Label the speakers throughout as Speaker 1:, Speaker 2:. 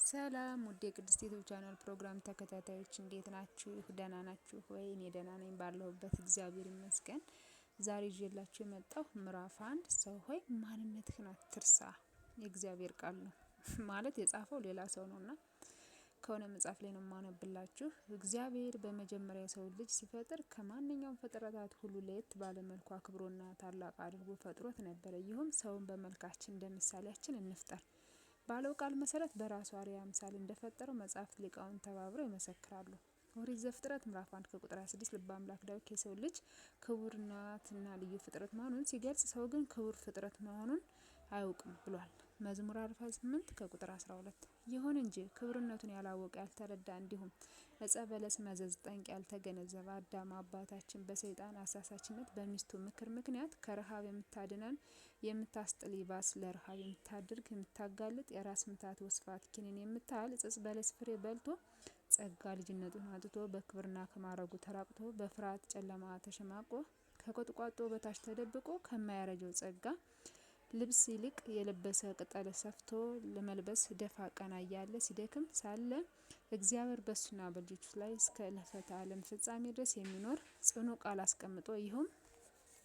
Speaker 1: ሰላም ውድ የቅድስት ዩቲዩብ ቻናል ፕሮግራም ተከታታዮች፣ እንዴት ናችሁ? ደህና ናችሁ ወይ? እኔ ደህና ነኝ ባለሁበት፣ እግዚአብሔር ይመስገን። ዛሬ ይዤላችሁ የመጣሁ ምዕራፍ 1፣ ሰው ሆይ ማንነትህን አትርሳ፣ የእግዚአብሔር ቃል ነው፣ ማለት የጻፈው ሌላ ሰው ነውና ከሆነ መጽሐፍ ላይ ነው የማነብላችሁ። እግዚአብሔር በመጀመሪያ የሰው ልጅ ሲፈጥር ከማንኛውም ፍጥረታት ሁሉ ለየት ባለ መልኩ አክብሮና ታላቅ አድርጎ ፈጥሮት ነበረ። ይህም ሰውን በመልካችን እንደ ምሳሌያችን እንፍጠር ባለው ቃል መሰረት በራሱ አርአያ አምሳል እንደፈጠረው መጻሕፍት ሊቃውንት ተባብረው ይመሰክራሉ። ኦሪት ዘፍጥረት ምዕራፍ 1 ከቁጥር 26። ልበ አምላክ ዳዊት የሰው ልጅ ክቡርናትና ልዩ ፍጥረት መሆኑን ሲገልጽ ሰው ግን ክቡር ፍጥረት መሆኑን አያውቅም ብሏል። መዝሙር 48 ከቁጥር 12። ይሁን እንጂ ክብርነቱን ያላወቀ፣ ያልተረዳ፣ እንዲሁም ዕፀ በለስ መዘዝ ጠንቅ ያልተገነዘበ አዳም አባታችን በሰይጣን አሳሳችነት በሚስቱ ምክር ምክንያት ከረሃብ የምታድነን የምታስጥል፣ ይባስ ለረሃብ የምታድርግ የምታጋልጥ፣ የራስ ምታት ወስፋት ኪኒን የምታህል ዕፀ በለስ ፍሬ በልቶ ጸጋ ልጅነቱን አጥቶ፣ በክብርና ከማዕረጉ ተራቅቶ፣ በፍርሃት ጨለማ ተሸማቆ፣ ከቆጥቋጦ በታች ተደብቆ፣ ከማያረጀው ጸጋ ልብስ ይልቅ የለበሰ ቅጠል ሰፍቶ ለመልበስ ደፋ ቀና እያለ ሲደክም ሳለ እግዚአብሔር በሱና በልጆቹ ላይ እስከ ሕልፈተ ዓለም ፍጻሜ ድረስ የሚኖር ጽኑ ቃል አስቀምጦ፣ ይኸውም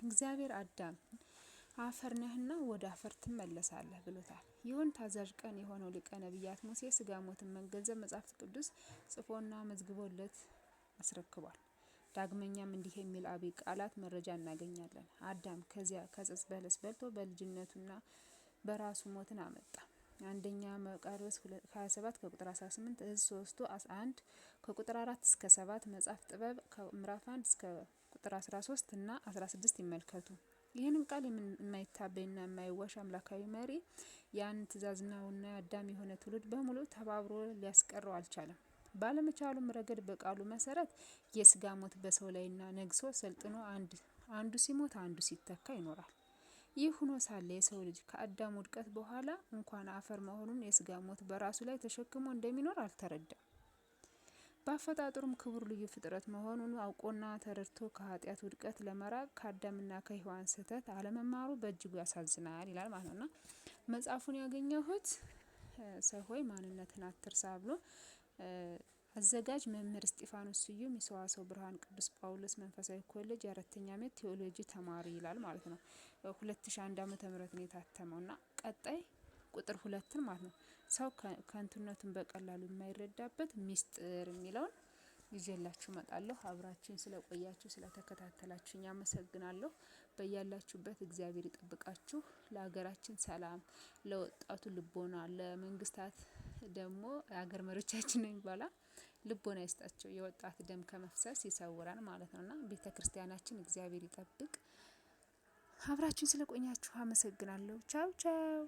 Speaker 1: እግዚአብሔር አዳም አፈር ነህና ወደ አፈር ትመለሳለህ ብሎታል። ይሁን ታዛዥ ቀን የሆነው ሊቀ ነቢያት ሙሴ ስጋ ሞትን መገንዘብ መጽሐፍ ቅዱስ ጽፎና መዝግቦለት አስረክቧል። ዳግመኛም እንዲህ የሚል አብይ ቃላት መረጃ እናገኛለን። አዳም ከዚያ ከዕፀ በለስ በልቶ በልጅነቱና በራሱ ሞትን አመጣ። አንደኛ መቃርዮስ 27 ከቁጥር 18፣ እዝ 3 1 ከቁጥር 4 እስከ 7፣ መጽሐፍ ጥበብ ምዕራፍ 1 እስከ ቁጥር 13 እና 16 ይመልከቱ። ይህንን ቃል የማይታበይና የማይዋሽ አምላካዊ መሪ ያን ትእዛዝና አዳም የሆነ ትውልድ በሙሉ ተባብሮ ሊያስቀረው አልቻለም። ባለመቻሉም ረገድ በቃሉ መሰረት የስጋ ሞት በሰው ላይና ነግሶ ሰልጥኖ አንዱ ሲሞት አንዱ ሲተካ ይኖራል። ይህ ሆኖ ሳለ የሰው ልጅ ከአዳም ውድቀት በኋላ እንኳን አፈር መሆኑን የስጋ ሞት በራሱ ላይ ተሸክሞ እንደሚኖር አልተረዳም። በአፈጣጠሩም ክቡር ልዩ ፍጥረት መሆኑን አውቆና ተረድቶ ከኃጢአት ውድቀት ለመራቅ ከአዳምና ከሔዋን ስህተት አለመማሩ በእጅጉ ያሳዝናል ይላል ማለት ነውና መጽሐፉን ያገኘሁት ሰው ሆይ ማንነትን አትርሳ ብሎ አዘጋጅ መምህር እስጢፋኖስ ስዩም፣ የሰዋስወ ብርሃን ቅዱስ ጳውሎስ መንፈሳዊ ኮሌጅ የአራተኛ ዓመት ቴዎሎጂ ተማሪ ይላል ማለት ነው። 2001 ዓመተ ምህረት ነው የታተመው እና ቀጣይ ቁጥር 2ን ማለት ነው፣ ሰው ከንቱነቱን በቀላሉ የማይረዳበት ሚስጥር የሚለውን ይዤላችሁ እመጣለሁ። አብራችሁኝ ስለቆያችሁ፣ ስለተከታተላችሁኝ አመሰግናለሁ። በያላችሁበት እግዚአብሔር ይጠብቃችሁ። ለሀገራችን ሰላም፣ ለወጣቱ ልቦና፣ ለመንግስታት ደግሞ የሀገር መሪዎቻችን ነው የሚባለው ልቦና ይስጣቸው። የወጣት ደም ከመፍሰስ ይሰውራል ማለት ነውና ቤተ ክርስቲያናችን እግዚአብሔር ይጠብቅ። አብራችሁን ስለቆያችሁ አመሰግናለሁ። ቻው ቻው።